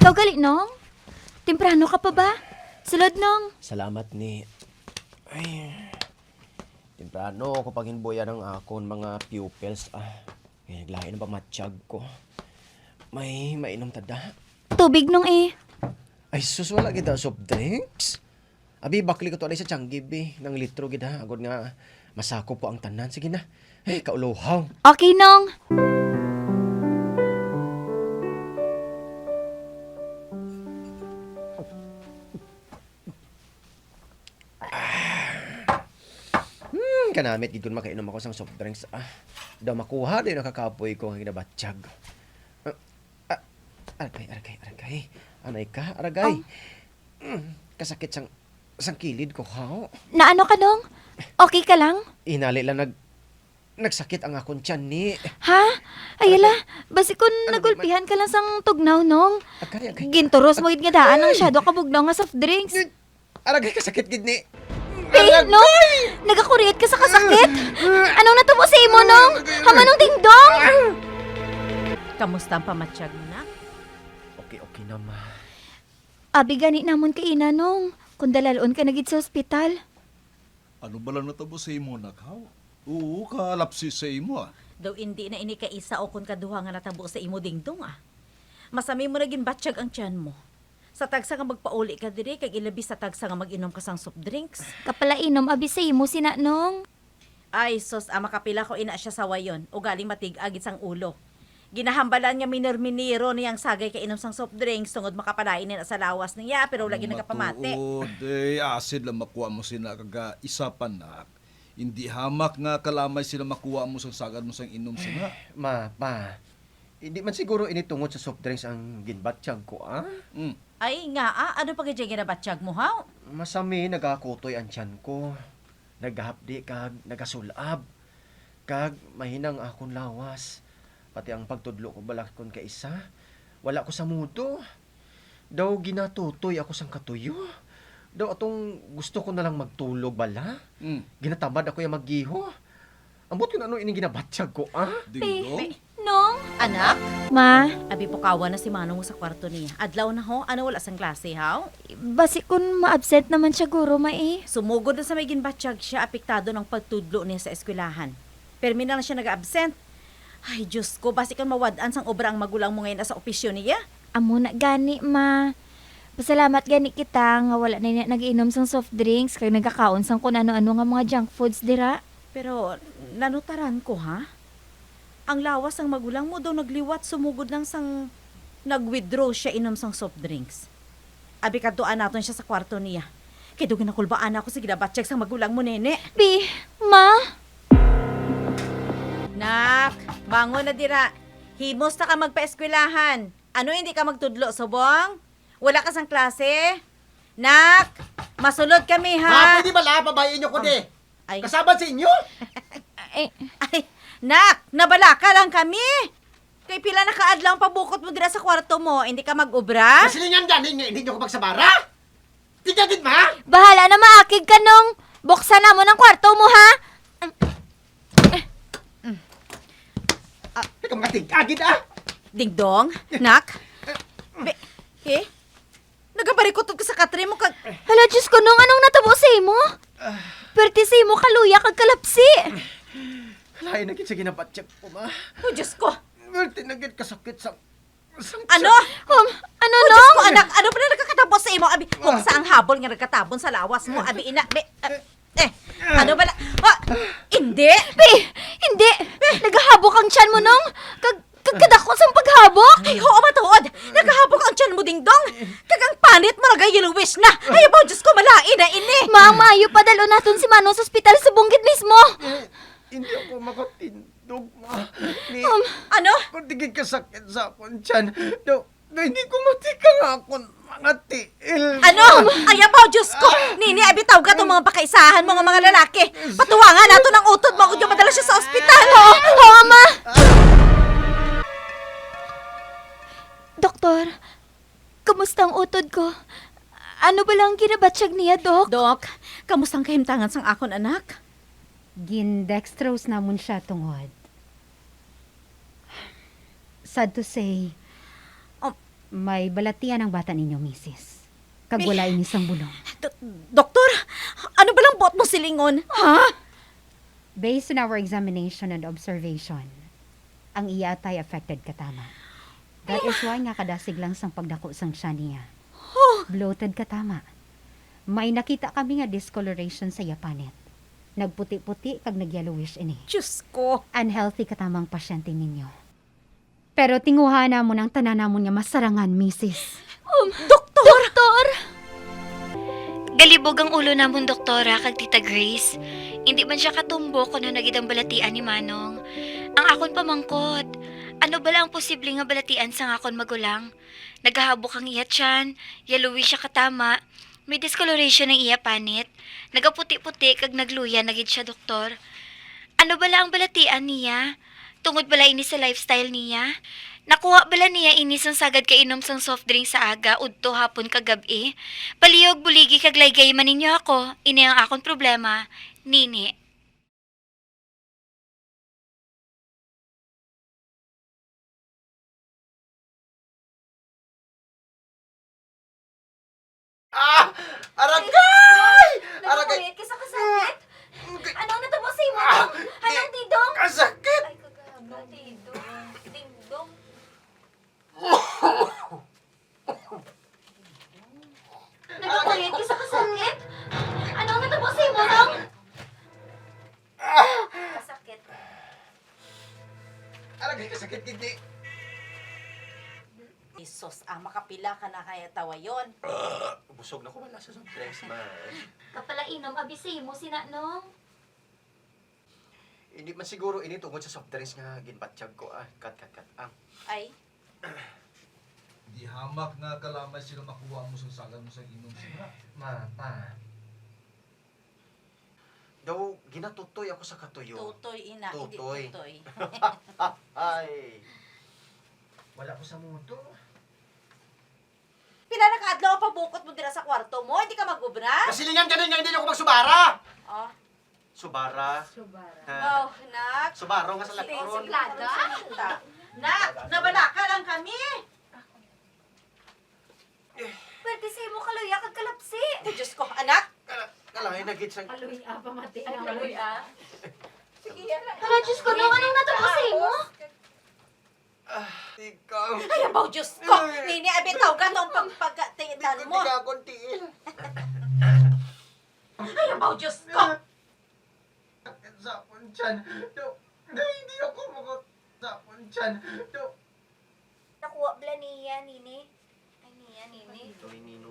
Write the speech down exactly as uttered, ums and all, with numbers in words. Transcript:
Ikaw gali, Nong? Temprano ka pa ba? Sulod, Nong. Salamat ni. Ay, temprano ako paghinbuyan ang akon mga pupils, ah. Kay naglain ang pamatyag ko. May mainom ta da? Tubig, Nong, eh. Ay, sus, wala kita soft drinks. Abi, bakli ko to, anay sa Changi, bi. Nang litro gid, ha. Agod nga masakop ko ang tanan. Sige na. Ay, kauluhaw. Okay, Nong. Hmm, kanamit gid kun makainom ako sang soft drinks, ah. Daw makuha, di nakakapoy ko ang ginabatyag. Ah, ah, aragay, aragay, aragay. Anay ka, aragay. Oh. Hmm, kasakit sang, sang kilid ko, haw. Naano ka, Nong? Okay ka lang? Inali lang nag-, nagsakit ang akon tiyan ni. Ha? Ay, ala, basi kun nagulpihan ka lang sang tugnaw, Nong. Agay, agay. Ginturos mo gid nga daan ang masyado ka bugnaw nga soft drinks. Aragay, kasakit gid ni. Pe, Nong? Nagakuriit ka sa kasakit? Anong natabo sa imo, Nong? Hamanong Dingdong? Kamusta ang pamatyag mo, nak? Okay, okay na, ma. Abi gani namon kaina, Nong, kung dalalon ka na gid sa ospital. Ano bala natabo sa imo, nak, haw? Oo, kalapsi sa imo, ah. Daw indi na ini kaisa o kon kaduha nga natabo sa imo, Dingdong, ah. Masami mo na ginbatyag ang tiyan mo. Sa tagsa nga magpauli ka diri, kag ilabi sa tagsa nga mag-inom ka sang soft drinks. Kapalainom abi sa imo sina, Nong. Ay, sus, ah, makapila ko ina siya sawayon, ugaling matig-a gid sang ulo. Ginahambalan nga minor-miniro niya ang sagay kainom sang soft drinks tungod makapalain ina sa lawas niya, pero wala gid nagapamati. Matuod, eh, acid lang makuha mo sina, kag, ah, isa pa, nak. Indi hamak nga kalamay sila makuha mo sang sagad mo sang inom sina. Ma, pa, hindi man siguro ini tungod sa soft drinks ang ginbatyag ko, ah? Mm. Ay, nga, ah, ano pa gid yung ginabatyag mo, haw? Masami, nagakutoy ang tiyan ko. Nagahapdi kag nagasulab. Kag mahina ang akon lawas. Pati ang pagtudlo ko bala kon kaisa, wala ko sa mudo. Daw ginatutoy ako sang katuyo. Daw atong gusto ko na lang magtulog bala. Mm. Ginatamad ako ya maggiho. Ambot kun ano ining ginabatyag ko, ah? Dingdong? Pe, Nong? Anak? Ma? Abi, pukawan na si Manong mo sa kwarto niya. Adlaw na ho, ano, wala sang klase, haw? Basi kun ma-absent naman siya, guro, ma, eh. Sumugod na sa may ginbatyag siya, apektado ng pagtudlo niya sa eskwelahan. Permi na lang siya nag-absent. Ay, Diyos ko, basi kun mawad-an sang obra ang magulang mo ngayon sa opisyo niya. Amo na gani, ma. Pasalamat gani kita nga wala na niya nag-inom sang soft drinks kag nagakaon sang kun ano-ano nga mga junk foods dira. Pero nanutaran ko, ha? Ang lawas sang magulang mo daw nagliwat sumugod lang sang nag-withdraw siya inom sang soft drinks. Abi, kadtuan naton siya sa kwarto niya. Kay daw ginakulbaan ako sa ginabatyag sang magulang mo, nene. Bi, ma? Nak, bangon na dira. Himos na ka magpaeskwelahan. Ano, hindi ka magtudlo subong? Wala ka sang klase? Nak, masulod kami, ha? Ma, pwede bala? Pabayin niyo ko, di. Ay. Kasabad sa inyo? Ay. Ay, nak, nabalaka lang kami. Kay pila na ka adlaw ang pabukot mo dira sa kwarto mo, hindi ka mag-obra? Masilingan gani nga hindi niyo ko pagsabara? Tigagid, ma? Bahala na, maakig ka, Nong. Buksan na mo ng kwarto mo, ha? Teka, mga tigagid, ah! Dingdong, nak. Be-, eh? Nagabarikot ka sa katre mo kag Hala, Diyos ko, Nong, anong natabo sa imo? Perte sa imo kaluya kag kalapsi. Lain na gid sa ginabatyag ko, ma. Oh, Diyos ko. Perte na gid kasakit sa, sa Ano? Um, ano, Oh, Diyos Nong? ko, anak, ano pala nagkakatabo sa imo? Abi, kung sa ang habol nga nagkatabon sa lawas mo, abi, ina, be, ah, eh, ano ba na? Oh, hindi. Be, hindi. Nagahabok ang tiyan mo, Nong. Kag, kag kadako sang paghabok. Ay, oo, matuod. Nagahabok ang tiyan mo, Dingdong. Kag ang panit mo, naga-yellowish na. Ay, abaw, Diyos ko, malain na ini. Ma, ang maayo, padalon naton si Manong sa ospital subong gid mismo. Eh, hindi ako makatindog, ma. Ni, Um, Ano? Pati gid kasakit sa akon tiyan. Do, do, hindi ko matikang akon mga tiil, Ano? ma. Ay, abaw, Diyos ko! Nini, abitaw ka tong mga pakaisahan mo nga mga lalaki. Patuwangan nato ng utod mo kung madala siya sa ospital. Oo, oo, ma. Doktor, kamusta ang utod ko? Ano ba lang ginabatyag niya, Doc? Doc, kamusta ang kahimtangan sang akon anak? Gin-dextrose namon siya tungod. Sad to say. Oh, May balatian ang bata ninyo, misis. Kag wala ini sang bulong. Do-, Doktor, ano ba lang buot mo silingon? Ha? Based on our examination and observation, ang iya atay affected katama. That is why nga kadasig lang sang pagdako sang tiyan niya. Oh. Bloated katama. May nakita kami nga discoloration sa iya panit. Nagputi-puti kag nagyellowish ini. Diyos ko! Unhealthy katama ang pasyente ninyo. Pero tinguhaan namon ang tanan namon nga masarangan, misis. Um, doktor! Doktor! Galibog ang ulo namon, doktora, kag Tita Grace. Indi man siya katumbo kon ano gid ang balatian ni Manong. Ang akon pamangkot, ano bala ang posible nga balatian sang akon magulang? Nagahabok ang iya tiyan, yellowish siya katama, may discoloration ang iya panit, nagaputi-puti kag nagluya na gid siya, doktor. Ano bala ang balatian niya? Tungod bala ini sa lifestyle niya? Nakuha bala niya ini sang sagad kainom sang soft drink sa aga, udto, hapon, kag gab-i? Palihog, buligi, kag laygay man ninyo ako. Ini ang akon problema. Nini. Ah! Aragay! Aragay! Nagkakuyat ka sa kasakit? Ah! Ano ang natabo sa imo, ah, Dong? Anong di, tidong? Kasakit! Ay, kagahapon, tidong. Dingdong. Nagkakuyat ka sa kasakit? Ano ang natabo sa imo, Dong? Ah! Kasakit. Aragay, kasakit gid ni. Jesus, ah, makapila ka na kaya tawayon? Ah, busog na ko wala sa soft drinks, ma. Kapalainom, abisi mo si Nanong. Hindi man siguro ini tungod sa soft drinks nga ginbatyag ko, ah. Kat, kat, kat, ang. Ay. Di hamak nga kalamay sila makuha mo sa sagan mo sa inom sila. Ma, pa. Daw, ginatutoy ako sa katuyo. Tutoy, ina, hindi tutoy. Tutoy. Ay. Wala ko sa motor. Pila na ka adlaw ang pabukot mo dira sa kwarto mo? Hindi ka mag-ubra? Nasilingan ka din nga hindi ako magsubara. Oh. Subara. Subara. Ha? Oh, nak. Subaro nga sa Sige, lakron. Suplada. Nak, nabalaka lang kami. Pwerte sa imo kaluya kag kalapsi. Diyos ko, anak. Kala-, kalain na gid sang Kaluya pa, mati na. Kaluya. Sige, anak. Hala, Diyos ko, Dong, anong natabo sa imo? Ah, ikaw. Ay, abaw, Diyos ko. Ay. Nini, abitaw ka tong pag-, pagkatiitan mo. Hindi ko tiga akong tiil. Ay, abaw, Diyos ko. Sakit sa akong tiyan. Do, do, hindi ako maka-, sa akong tiyan. Do. Nakuha bala niya, Nini? Ay, niya, Nini. Uy, Nini.